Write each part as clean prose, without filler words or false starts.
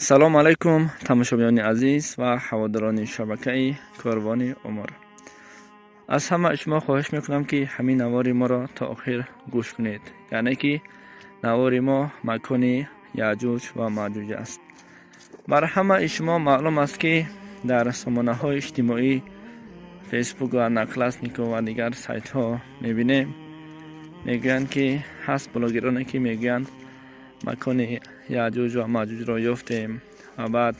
Салом алайкум, тамошобинони азиз ва ҳаводорони шабакаи Корвони Умр. Аз ҳама шумо хоҳиш мекунам, ки ҳамин навори моро то охир гӯш кунед, яъне ки навори мо макони Яъҷуҷ ва Маъҷуҷ аст. Бар ҳамаи шумо маълум аст, ки дар сомонаҳои иҷтимоӣ, Фейсбук ва Однокласснико ва дигар сайтҳо мебинем, мегӯянд, ки ҳаст блогероне, ки мегӯянд, макони Яъҷуҷ ва Маъҷуҷро ёфтем ва баъд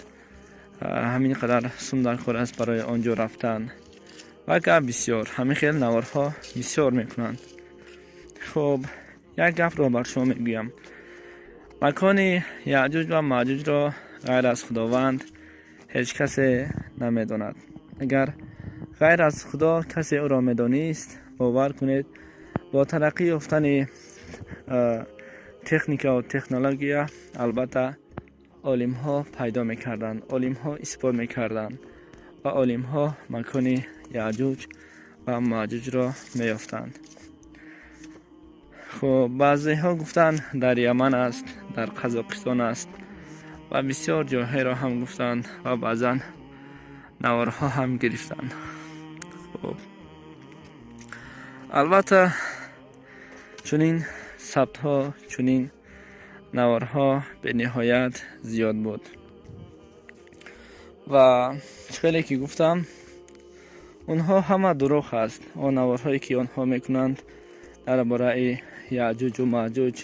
ҳамин қадар сум дар кор аст барои он ҷо рафтан ва гап бисёр, ҳамин хел наворҳо бисёр мекунанд. Хуб, як гапро бар шумо мегӯям: макони Яъҷуҷ ва Маъҷуҷро ғайр аз Худованд ҳеҷ касе намедонад. Агар ғайр аз Худо касе ӯро медонист, бовар кунед, бо тараққӣ ёфтани техникаву технология албатта олимҳо пайдо мекарданд, олимҳо исбот мекарданд ва олимҳо макони Яъҷуҷ ва Маъҷуҷро меёфтанд. Хуб, баъзеҳо гуфтанд, дар Яман аст, дар Қазоқистон аст ва бисёр ҷойҳоеро ҳам гуфтанд ва баъзан наворҳо ҳам гирифтанд. Хуб, албатта, чунин сабтҳо, чунин наворҳо бениҳоят зиёд буд ва хеле ки гуфтам, онҳо ҳама дурӯғ аст. Он наворҳое, ки онҳо мекунанд, дар бораи Яъҷуҷу Маъҷуҷ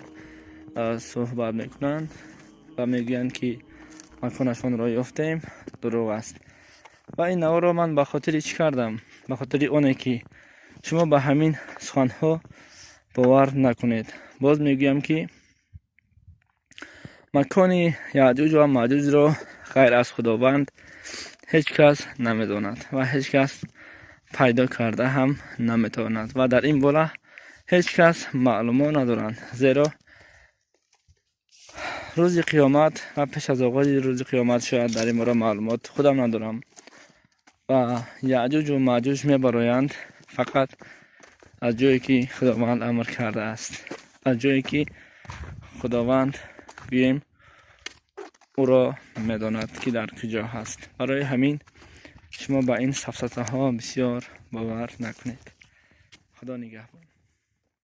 суҳбат мекунанд ва мегӯянд, ки маконашонро ёфтем, дурӯғ аст. Ва ин наворро ман ба хотири чӣ кардам? Ба хотири оне, ки шумо ба ҳамин суханҳо бовар накунед. Боз мегӯям, ки макони Яъҷуҷ ва Маъҷуҷро ғайр аз Худованд ҳеҷ кас намедонад ва ҳеҷ кас пайдо карда ҳам наметавонад ва дар ин бора ҳеҷ кас маълумот надоранд, зеро рӯзи қиёмат ва пеш аз оғози рӯзи қиёмат шояд дар ин бора маълумот худам надорам ва Яъҷуҷу Маъҷуҷ мебароянд фақат аз ҷое, ки Худованд амр кардааст, аз ҷое, ки Худованд, гӯем, ӯро медонад, ки дар куҷо ҳаст. Барои ҳамин шумо ба ин сафсатаҳо бисёр бовар накунед. Худо нигаҳбон.